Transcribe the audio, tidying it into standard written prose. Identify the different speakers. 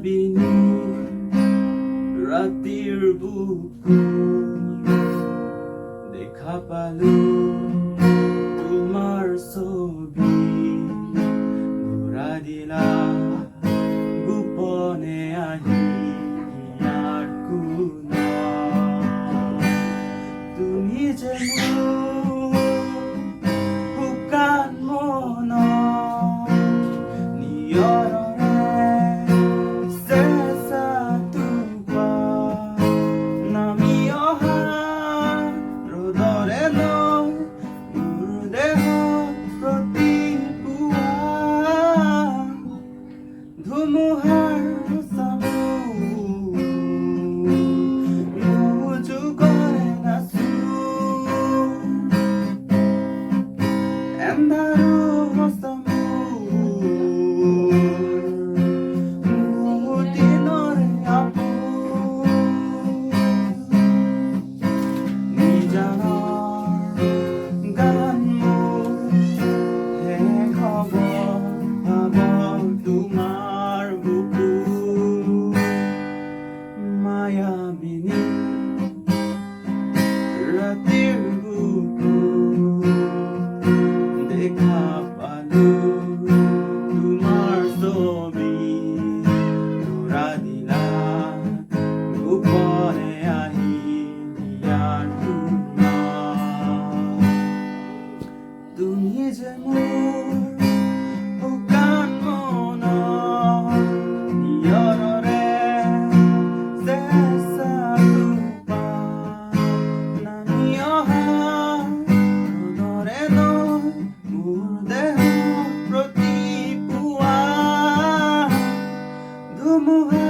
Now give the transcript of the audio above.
Speaker 1: মায়াবিনী ৰাতিৰ বুকুত দেখা পালো তোমাৰ ছবি। ধৰা দিলা গোপনে আহি হিয়াৰ কোণত। তুমি যে মোৰ শুকান মনত নিয়ৰৰে চেঁচা টোপাল, নামি অহা ৰ'দৰে নৈ মোৰ দেহত প্ৰতিপুৱা ধুমুহাৰ চামোৰ যুগৰে নাচো। এন্ধাৰো সঁচা মোৰ দিনৰে আপোন। নিজানৰ গান মোৰ শেষ হ'ব ভাব তোমাৰ বুকুত। মায়াবিনী ৰাতিৰ বুকুত দেখা পালো তোমাৰ ছবি। ধৰা দিলা গোপনে আহি হিয়াৰ কোণত। তুমি যে মোৰ শুকান মনৰ নিয়ৰৰে চেঁচা টোপাল, নামি অহা ৰ'দৰে নৈ মোৰ দেহত প্ৰতিপুৱা ধুমুহাৰ